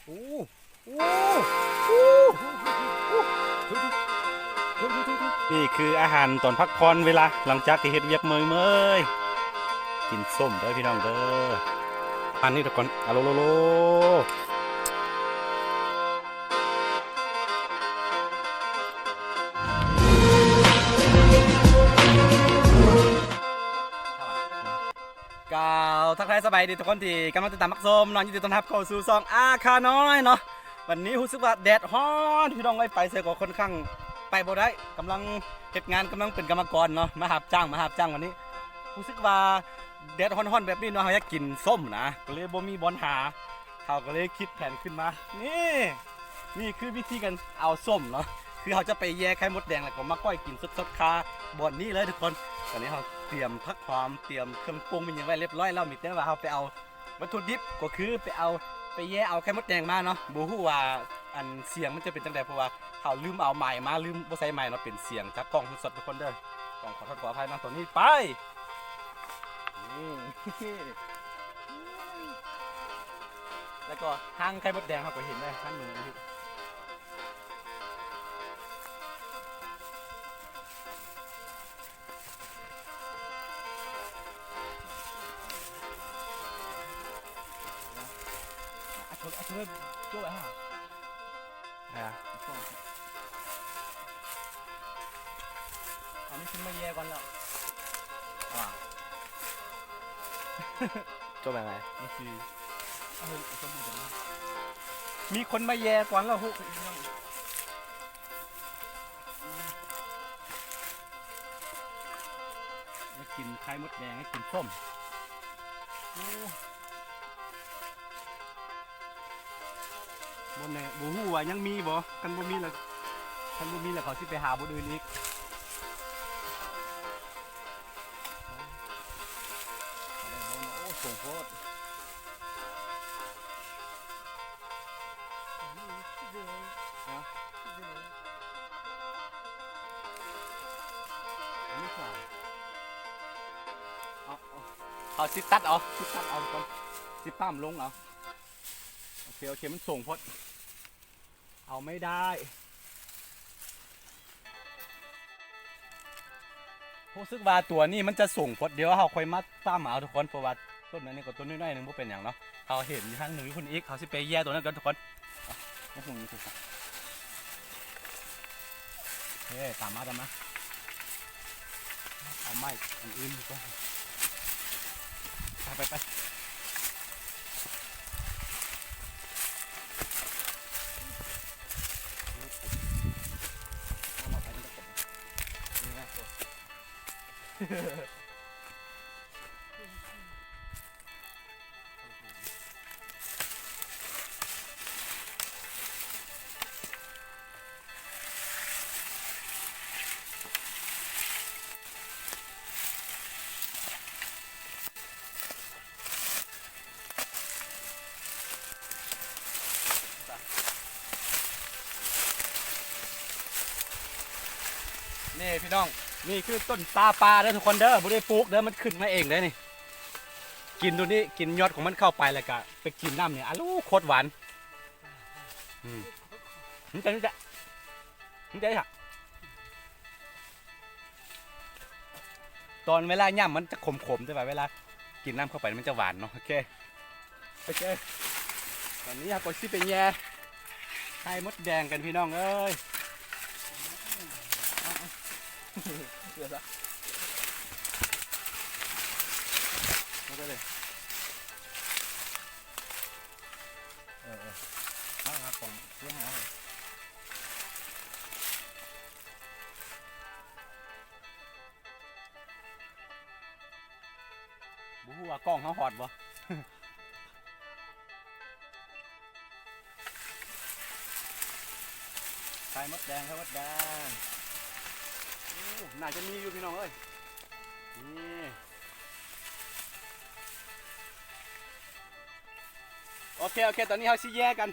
ໂອ້ ໂອ້ ໂອ້ ນີ້ຄືອາຫານຕອນພັກຜ່ອນເວລາຫຼັງຈາກທີ່ເຮັດວຽກເມື່ອຍໆ ກິນສົ້ມເດີພີ່ນ້ອງເດີ ອັນນີ້ທຸກຄົນ ອາໂລໂລໂລ. ກ່າວທັກທາຍສະບາຍດີທຸກຄົນທີ່ກຳລັງຕິດຕາມຮັບຊົມເນາະ ຍິນດີຕ້ອນຮັບເຂົ້າສູ່ຊ່ອງອາຄານ້ອຍເນາະ. ວັນນີ້ຮູ້ສຶກວ່າແດດຮ້ອນ ພີ່ນ້ອງເອີຍ ໄປໃສກໍຄ່ອນຂ້າງໄປບໍ່ໄດ້ ກຳລັງເຮັດງານ ກຳລັງເປັນກຳມະກອນເນາະ ມາຮັບຈ້າງ ມາຮັບຈ້າງ ວັນນີ້ຮູ້ສຶກວ່າແດດຮ້ອນໆແບບນີ້ເນາະ ເຮົາຢາກກິນສົ້ມນະ ກໍເລີຍບໍ່ມີບ່ອນຫາ ເຮົາກໍເລີຍຄິດແຜນຂຶ້ນມາ ນີ້ ນີ້ຄືວິທີການເອົາສົ້ມເນາະ ຄືເຮົາຈະໄປແຍ່ໄຂ່ມົດແດງ ແລ້ວກໍມາກ້ອຍກິນສົດໆຄາບ່ອນນີ້ເລີຍທຸກຄົນ. ຕອນນີ້ເຮົາຕຽມຜັກຫອມ ຕຽມເຄື່ອງປຸງ ມີຫຍັງໄວ້ລຽບຮ້ອຍແລ້ວ ມີແຕ່ວ່າເຮົາໄປເອົາວັດຖຸດິບ ກໍຄືໄປເອົາ ໄປແຍ່ເອົາໄຂ່ມົດແດງມາເນາະ. ບໍ່ຮູ້ວ່າອັນສຽງມັນຈະເປັນຈັ່ງໃດ ເພາະວ່າເຮົາລືມເອົາໄມມາ ລືມບໍ່ໃສ່ໄມເນາະ ເປັນສຽງຈາກກ້ອງສົດໆທຸກຄົນເດີ ຕ້ອງຂໍໂທດຂໍອະໄພເນາະ. ຕອນນີ້ໄປ ນີ້ ແລ້ວກໍຮັງໄຂ່ມົດແດງເຮົາກໍເຫັນໄດ້ ຮັງໜຶ່ງຢູ່ ອັນນີ້ຂຶ້ນມາແຍ່ກ່ອນແລ້ວ ຈົບແລ້ວໄງ ມັນຊິ ເອົາ ເອົາຕົ້ນນີ້ກ່ອນນະ ມີຄົນມາແຍ່ກ່ອນແລ້ວ ຮູ້ ຢາກກິນໄຂ່ມົດແດງ ຢາກກິນສົ້ມ ໂອ້ ບໍ່ແນ່ ບໍ່ຮູ້ວ່າຍັງມີບໍ່ ຄັນບໍ່ມີລະ ຄັນບໍ່ມີລະ ເຂົາຊິໄປຫາບ່ອນອື່ນອີກ. ໂອ້ ສູງໂພດ ເຮົາຊິຕັດເອົາ ຊິຕັດເອົາກ່ອນ ຊິປ້ຳລົງເອົາ. ໂອເຄ ໂອເຄ ມັນສູງໂພດ ເອົາໄມ່ໄດ້ ຮູ້ສຶກວ່າຕົວນີ້ມັນຈະສູງໂພດ ດຽວເຮົາຄ່ອຍມາຕາມເອົາທຸກຄົນ ເພາະວ່າຕົ້ນອັນນີ້ກໍຕົ້ນນ້ອຍໆໜຶ່ງ ບໍ່ເປັນຫຍັງເນາະ. ເຮົາເຫັນທາງໜຶ່ງຢູ່ພຸ້ນອີກ ເຮົາຊິໄປແຍ່ຕົວນັ້ນກ່ອນທຸກຄົນ. ເອີ ຕາມມາ ຕາມມາ ເອົາໄມ້ອັນອື່ນດີກວ່າ ໄປ ໄປ ໄປ. ນີ້ພີ່ນ້ອງ ນີ້ຄືຕົ້ນຊາປ່າເດີທຸກຄົນເດີ ບໍ່ໄດ້ປູກເດີ ມັນຂຶ້ນມາເອງເດີນີ້. ກິນໂຕນີ້ ກິນຍອດຂອງມັນເຂົ້າໄປ ແລ້ວກະໄປກິນນ້ຳນີ້ ອາລູ ໂຄດຫວານ. ອືມ ມັນຈະ ມັນຈະ ມັນຈະ ຕອນເວລາຫຍ້ຳມັນຈະຂົມໆ ແຕ່ວ່າເວລາກິນນ້ຳເຂົ້າໄປມັນຈະຫວານເນາະ. ໂອເຄ ໂອເຄ ຕອນນີ້ເຮົາກໍຊິໄປແຍ່ໄຂ່ມົດແດງກັນພີ່ນ້ອງເອີຍ. ເອົາ ເອົາ ເຫຼືອລະ ມາໄປເລີຍ. ເອີ ເອີ ມາຫາຂອງ ມາຫາ ບໍ່ຮູ້ວ່າກ້ອງເຮົາຮອດບໍ່? ໄຂ່ມົດແດງ ໄຂ່ມົດແດງ ໂອ້ ໜ້າຈະມີຢູ່ພີ່ນ້ອງເອີຍ ນີ້ ໂອເຄ ໂອເຄ ຕອນນີ້ເຮົາຊິແຍ່ກັນ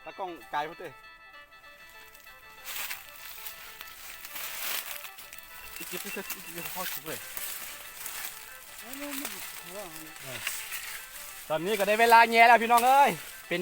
ຕາກ້ອງກາຍພຸ້ນເດີ. ຕອນນີ້ກໍໄດ້ເວລາແຍ່ແລ້ວພີ່ນ້ອງເອີຍ ເປັນ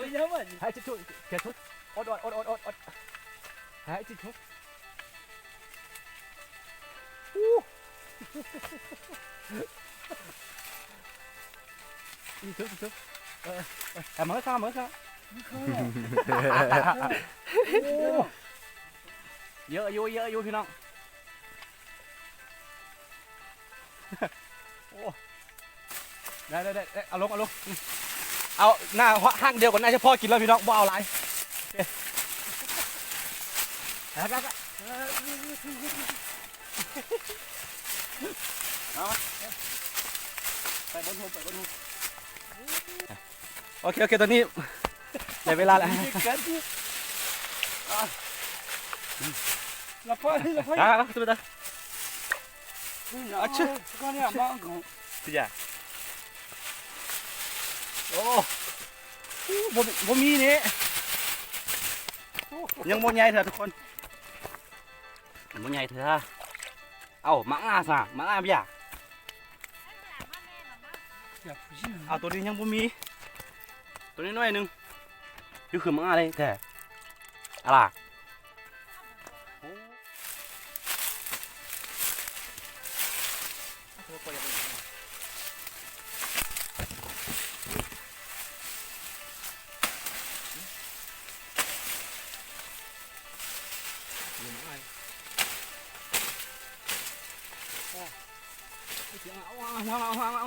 はい、ちょっと、ちょっと、おっ、おっ、おっ、おっ、おっ、はい、ちょっと。おお。いいと、いいと。あ、あ、あ、まだか、まだか。おお。เยอะอยู่ เยอะอยู่พี่น้อง โอ้ ได้ๆๆ เอาลง เอาลง เอาหน้าห้างเดียวก่อน น่าจะพอกินแล้วพี่น้อง บ่เอาหลาย โอเค เอา ไปบนหัว ไปบนหัว โอเค โอเค ตอนนี้ได้เวลาแล้ว ลาพอ ลาพอ อ่า อ่า อ่า อ่า อ่า โอ้ โอ้ บ่ บ่มีนี่ ยังบ่ใหญ่เทื่อทุกคน บ่ใหญ่เทื่อ เอ้า หมากงาซะ หมากงาเปีย เอา ตัวนี้ยังบ่มี ตัวน้อยๆ หนึ่ง อยู่คือหมากงาเลยแท้ อะล่ะ โอ้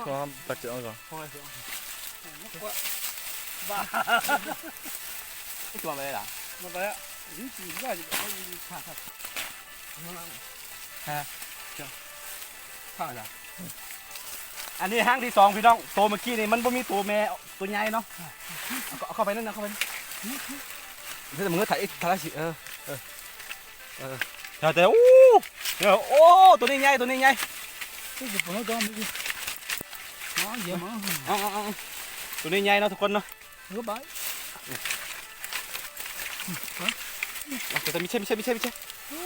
พร้อม ปัจจุบันก่อน ตัวไปเลยเหรอ มันไปแล้ว นี่จริงๆ ก็จะเอาอีก ฮะ อันนี้ห้างที่สองพี่น้อง โตเมื่อกี้นี่มันบ่มีโตแม่ โตใหญ่เนาะ เอา เอาเข้าไปนั่นนะ เข้าไป เดี๋ยวมึงก็ถ่ายอีก ถ่ายสิ เออ เออ เออ แต่ แต่ โอ้ เนี่ย โอ้ โตนี้ใหญ่ โตนี้ใหญ่ นี่คือผมต้องมี อ๋อ เยี่ยม เอา เอา เอา โตนี้ใหญ่เนาะทุกคนเนาะ เออ บาย เดี๋ยว มีเช่ มีเช่ มีเช่ มีเช่ โอ้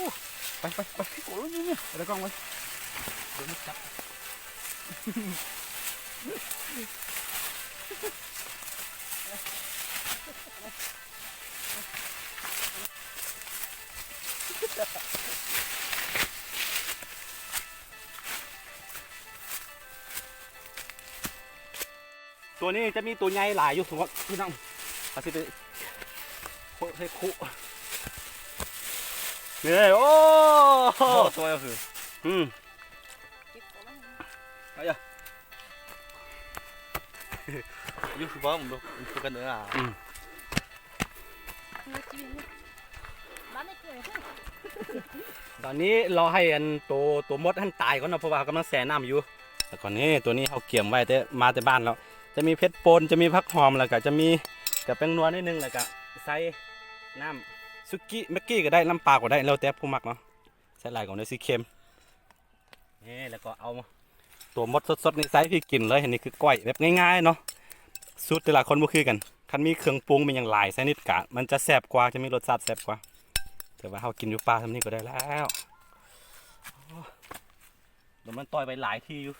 ไป ไป ไป โอ้ย นี่ นี่ เอาตะกล้องไว้ เดี๋ยวมันจับ ตัวนี้จะมีตัวใหญ่หลายอยู่ สมมุติพี่น้อง เอาสิไปโค ใส่คุ นี่ โอ้ โอ้ ตัวก็คือ อืม เอาอย่า อยู่คือว่าผมดู มันคือกันเด้ออ่ะ อืม ตอนนี้รอให้อันโต โตมดหั้นตายก่อนเนาะ เพราะว่ากำลังแช่น้ำอยู่ แล้วก็นี่ ตัวนี้เฮาเกียมไว้แต่ มาแต่บ้านแล้ว จะมีเผ็ดป่น จะมีผักหอม แล้วก็จะมีกับแป้งนัวนิดนึง แล้วก็ใส่น้ำสุกี้ แม็กกี้ก็ได้ น้ำเปล่าก็ได้ แล้วแต่ผู้มักเนาะ ใส่หลายก็ได้สิเค็ม นี่ แล้วก็เอาตัวมดสดๆ นี่ใส่พี่กินเลย อันนี้คือก้อยแบบง่ายๆ เนาะ สูตรแต่ละคนบ่คือกัน คันมีเครื่องปรุงมีหยังหลายชนิดกะ มันจะแซ่บกว่า จะมีรสชาติแซ่บกว่า แต่ว่าเฮากินอยู่ป่าซำนี้ก็ได้แล้ว โอ้ เดี๋ยวมันต่อยไปหลายที่อยู่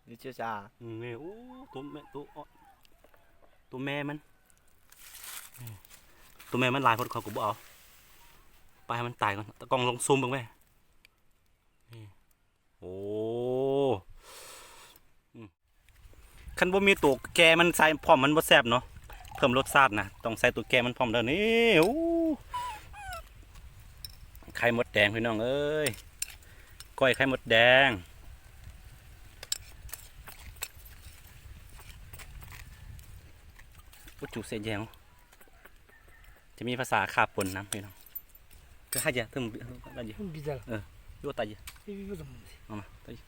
นี่เจ้าจ้า อืม นี่ โอ้ ตัวแม่ ตัวอ่อน ตัวแม่มัน ตัวแม่มันหลายโพด เขาก็บ่เอา ไปให้มันตายก่อน ตากล้องลองซูมเบิ่งแม่ นี่ โอ้ อืม คันบ่มีตัวแก่มันใส่พร้อมมันบ่แซ่บเนาะ เพิ่มรสชาตินะ ต้องใส่ตัวแก่มันพร้อมเด้อ นี่ โอ้ ไข่มดแดงพี่น้องเอ้ย ก้อยไข่มดแดง โ Ucu sejeng. ຈະມີພາສາຄາປົນນຳ ພີ່ນ້ອງ. Ke haja tu, lagi. Bisa. Eh, yo taji. Ibu sama. Mama, taji.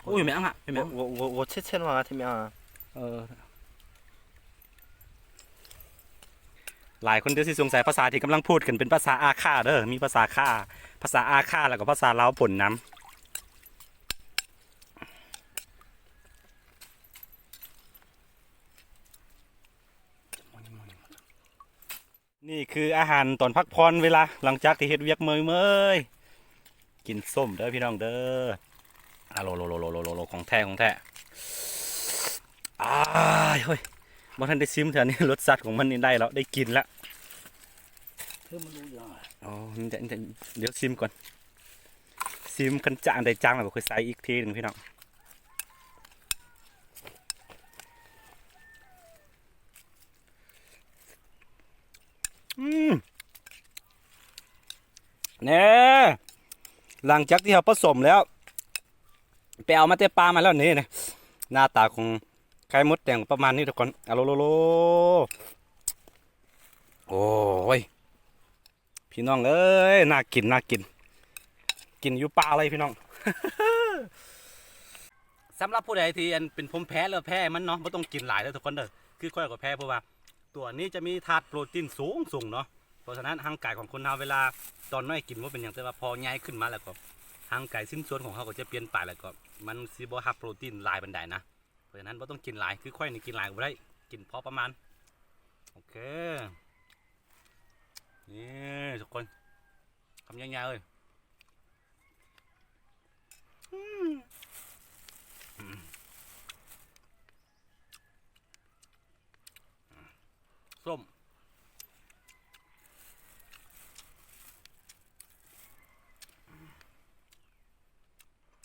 ໂອ້ຍ ແມ່ນຫຍັງຫະ ແມ່ນຫຍັງ? ໂອ້ ໂອ້ ໂອ້ ເຊັດ ເຊັດວ່າທີ່ແມ່ນຫຍັງ? ເອີ ຫຼາຍຄົນດຽວຊິສົງໄສ ພາສາທີ່ກຳລັງພູດກັນເປັນພາສາອາຂ້າເດີ ມີພາສາຂ້າ ພາສາອາຂ້າ ແລ້ວກໍພາສາລາວປົນນຳ. ນີ້ຄືອາຫານຕອນພັກຜ່ອນເວລາ ຫຼັງຈາກທີ່ເຮັດວຽກເມື່ອຍໆ. ກິນສົ້ມເດີພີ່ນ້ອງເດີ. ອາໂລໂລ ຂອງແທ້ ຂອງແທ້. ອາຍ ໂອ້ຍ ບໍ່ທັນໄດ້ຊິມເທື່ອນີ້ ລົດຊາດຂອງມັນນີ້ໄດ້ແລ້ວ ໄດ້ກິນແລ້ວ. ອໍ ດຽວຊິມກ່ອນ ຊິມ ຄັນຈາງ ອັນໃດຈາງແລ້ວກໍຄ່ອຍໃສ່ອີກທີໜຶ່ງພີ່ນ້ອງ. ອືມ ແນ່ ຫຼັງຈາກທີ່ເຮົາປະສົມແລ້ວ ໄປເອົາມາແຕ່ປ່າມາແລ້ວນີ້ນະ ໜ້າຕາຂອງໄຂ່ມົດແດງປະມານນີ້ທຸກຄົນ. ອາໂລໂລໂລ ໂອ້ຍ ພີ່ນ້ອງເອີຍ ໜ້າກິນ ໜ້າກິນ ກິນຢູ່ປ່າເລີຍພີ່ນ້ອງ. ສຳລັບຜູ້ໃດທີ່ອັນເປັນພູມແພ້ ຫຼືແພ້ມັນເນາະ ບໍ່ຕ້ອງກິນຫຼາຍເດີທຸກຄົນເດີ. ຄືຂ້ອຍກໍແພ້ ເພາະວ່າຕົວນີ້ຈະມີທາດໂປຣຕີນສູງໆເນາະ. ເພາະສະນັ້ນຮ່າງກາຍຂອງຄົນເຮົາເວລາຕອນນ້ອຍກິນບໍ່ເປັນຫຍັງ ແຕ່ວ່າພໍໃຫຍ່ຂຶ້ນມາແລ້ວກໍຮ່າງກາຍຊິ້ນສ່ວນຂອງເຮົາກໍຈະປ່ຽນໄປ ແລ້ວກໍມັນຊິບໍ່ຮັບໂປຣຕີນຫຼາຍປານໃດນະ. ເພາະສະນັ້ນບໍ່ຕ້ອງກິນຫຼາຍ ຄືຂ້ອຍນີ້ກິນຫຼາຍກໍບໍ່ໄດ້ ກິນພໍປະມານ. ໂອເຄ ນີ້ທຸກຄົນ ຄຳໃຫຍ່ໆເລີຍ. ອືມ ສົ້ມ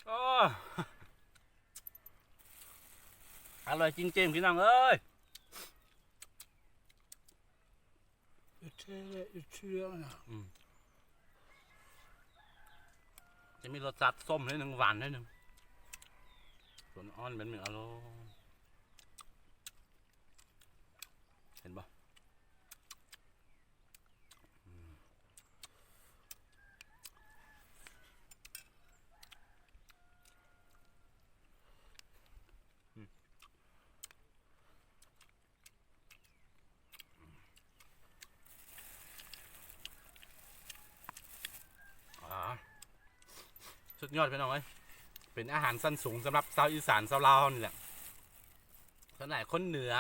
ໂອ້ ອະລ່ອຍຈິງໆ ພີ່ນ້ອງເອີຍ. ອືມ ຈະມີລົດຊາດສົ້ມໜ້ອຍໜຶ່ງ ຫວານໜ້ອຍໜຶ່ງ ສ່ວນອ່ອນເປັນເມັດອາໂລ ເຫັນບໍ່? ອືມ ອືມ ອາ ສຸດຍອດພີ່ນ້ອງເອີຍ ເປັນອາຫານຊັ້ນສູງສຳລັບຊາວອີສານຊາວລາວເຮົານີ້ແຫຼະ. ສ່ວນຫຼາຍຄົນເໜືອ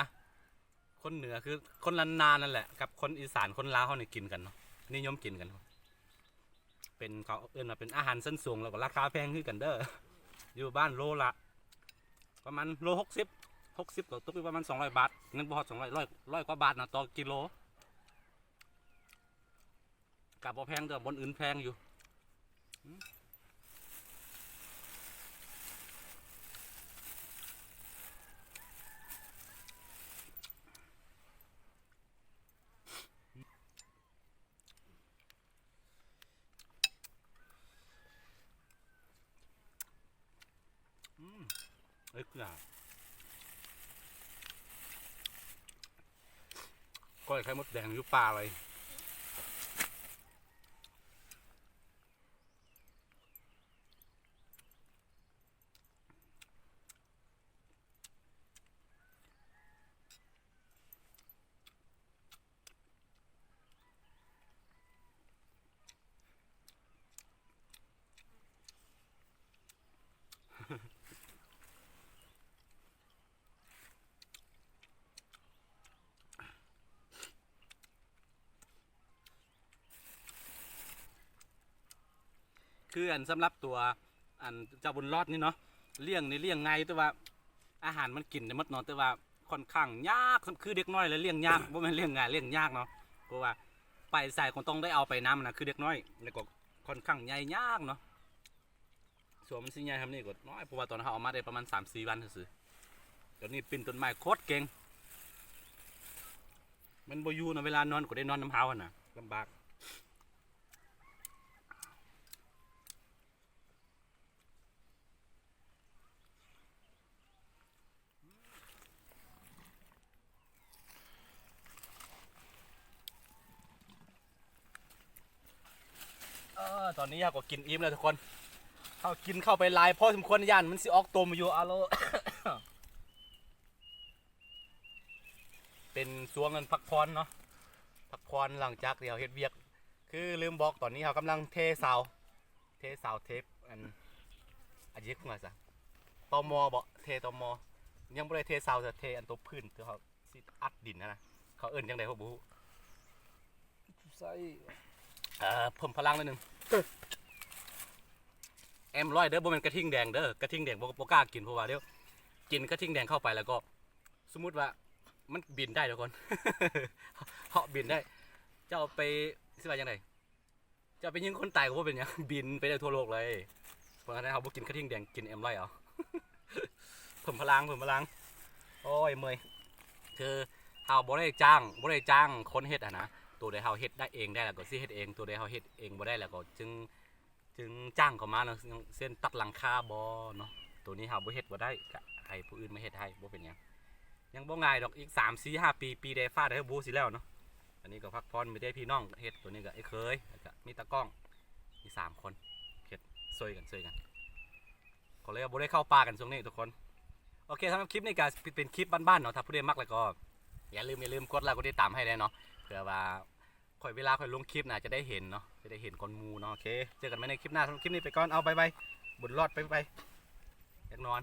ຄົນເໜືອຄືຄົນລ້ານນານັ້ນແຫຼະ ກັບຄົນອີສານຄົນລາວເຮົານີ້ກິນກັນເນາະ ນິຍົມກິນກັນ. ເປັນ ເຂົາເອີ້ນວ່າເປັນອາຫານຊັ້ນສູງ ແລ້ວກໍລາຄາແພງຄືກັນເດີ. ຢູ່ບ້ານໂລລະປະມານໂລຫົກສິບ ຫົກສິບກໍຕົກຢູ່ປະມານສອງຮ້ອຍບາດ ຍັງບໍ່ຮອດສອງຮ້ອຍ ຮ້ອຍ ຮ້ອຍກວ່າບາດນະຕໍ່ກິໂລ. ກະບໍ່ແພງ ແຕ່ວ່າບ່ອນອື່ນແພງຢູ່. ອືມ ເອີຍ ຄື ກ້ອຍໄຂ່ມົດແດງຢູ່ປ່າເລີຍ. ຄືອັນສຳລັບຕົວອັນເຈົ້າບຸນລອດນີ້ເນາະ ລ້ຽງນີ້ລ້ຽງງ່າຍ ແຕ່ວ່າອາຫານມັນກິນໄດ້ໝົດເນາະ ແຕ່ວ່າຂ້ອນຂ້າງຍາກ ຄືເດັກນ້ອຍແຫຼະລ້ຽງຍາກ ບໍ່ແມ່ນລ້ຽງງ່າຍ ລ້ຽງຍາກເນາະ ເພາະວ່າໄປໃສກໍຕ້ອງໄດ້ເອົາໄປນຳນະ ຄືເດັກນ້ອຍ ແລ້ວກໍຂ້ອນຂ້າງໃຫຍ່ຍາກເນາະ. ສ່ວນມັນຊິໃຫຍ່ສ່ຳນີ້ກໍນ້ອຍ ເພາະວ່າຕອນເຮົາເອົາມາໄດ້ປະມານສາມສີ່ວັນຊື່ໆ. ດຽວນີ້ປີນຕົ້ນໄມ້ໂຄດເກັ່ງ ມັນບໍ່ຢູ່ນຳ ເວລານອນກໍໄດ້ນອນນຳເຮົາຫັ້ນນະ ລຳບາກ. ອືມ ຕອນນີ້ເຮົາກໍກິນອີ່ມແລ້ວທຸກຄົນ. ເຮົາກິນເຂົ້າໄປຫຼາຍພໍສົມຄວນ ຢ້ານມັນຊິອອກຕົມຢູ່. ອາໂລ ເປັນຊ່ວງອັນພັກຜ່ອນເນາະ, ພັກຜ່ອນຫຼັງຈາກທີ່ເຮົາເຮັດວຽກ. ຄືລືມບອກ ຕອນນີ້ເຮົາກຳລັງເທເສົາ, ເທເສົາ ເທ ອັນ ອາຍິກວ່າຊະ ຕໍມໍບໍ ເທຕໍມໍ. ຍັງບໍ່ໄດ້ເທເສົາ ເທອັນໂຕພື້ນທີ່ເຮົາຊິອັດດິນຫັ້ນນະ. ເຂົາເອີ້ນຈັ່ງໃດ ເຮົາບໍ່ຮູ້. ໃສ່ ເອີ ເພີ່ມພະລັງໜ້ອຍໜຶ່ງ. ເອັມຮ້ອຍເດີ ບໍ່ແມ່ນກະທິ່ງແດງເດີ. ກະທິ່ງແດງບໍ່ ບໍ່ກ້າກິນ ເພາະວ່າດຽວກິນກະທິ່ງແດງເຂົ້າໄປແລ້ວກໍ ສົມມຸດວ່າມັນບິນໄດ້ທຸກຄົນ, ເຫາະບິນໄດ້. ເຈົ້າໄປ ຊິວ່າຈັ່ງໃດ, ເຈົ້າໄປຍິງຄົນຕາຍກໍບໍ່ເປັນຫຍັງ, ບິນໄປໄດ້ທົ່ວໂລກເລີຍ. ເພາະສະນັ້ນເຮົາບໍ່ກິນກະທິ່ງແດງ, ກິນເອັມຮ້ອຍເອົາ. ເພີ່ມພະລັງ ເພີ່ມພະລັງ. ໂອ້ຍ ເມື່ອຍ. ຄືເຮົາບໍ່ໄດ້ຈ້າງ ບໍ່ໄດ້ຈ້າງຄົນເຮັດຫັ້ນນະ. ໂຕໃດເຮົາເຮັດໄດ້ເອງໄດ້ແລ້ວກໍຊິເຮັດເອງ, ໂຕໃດເຮົາເຮັດເອງບໍ່ໄດ້ແລ້ວກໍຈຶ່ງ ຈຶ່ງຈ້າງເຂົາມາເນາະ, ເຊັ່ນຕັດຫຼັງຄາບໍເນາະ. ໂຕນີ້ເຮົາບໍ່ເຮັດບໍ່ໄດ້ ກະໃຫ້ຜູ້ອື່ນມາເຮັດໃຫ້ ບໍ່ເປັນຫຍັງ. ຍັງບໍ່ງ່າຍດອກ, ອີກສາມ ສີ່ ຫ້າປີ, ປີໃດຟ້າໃດບໍ່ຮູ້ຊິແລ້ວເນາະ. ອັນນີ້ກໍພັກຜ່ອນ, ມີແຕ່ພີ່ນ້ອງເຮັດ, ໂຕນີ້ກໍໄອ້ເຂີຍ ແລ້ວກໍມີຕາກ້ອງ, ມີສາມຄົນເຮັດ ຊ່ວຍກັນ ຊ່ວຍກັນ. ກໍເລີຍບໍ່ໄດ້ເຂົ້າປ່າກັນຊ່ວງນີ້ທຸກຄົນ. ໂອເຄ ສຳລັບຄລິບນີ້ກໍເປັນຄລິບບ້ານໆເນາະ. ຖ້າຜູ້ໃດມັກແລ້ວກໍຢ່າລືມ ຢ່າລືມກົດໄລກົດຕິດຕາມໃຫ້ແດ່ເນາະ, ເພື່ອວ່າ ຂ້ອຍ ເວລາຂ້ອຍລົງຄລິບນະ ຈະໄດ້ເຫັນເນາະ, ຈະໄດ້ເຫັນກ່ອນໝູ່ເນາະ. ໂອເຄ ເຈີກັນໃໝ່ໃນຄລິບໜ້າ. ສຳລັບຄລິບນີ້ໄປກ່ອນ, ເອົາ ບາຍບາຍ. ບຸນລອດ ໄປ ໄປ ຢາກນອນ.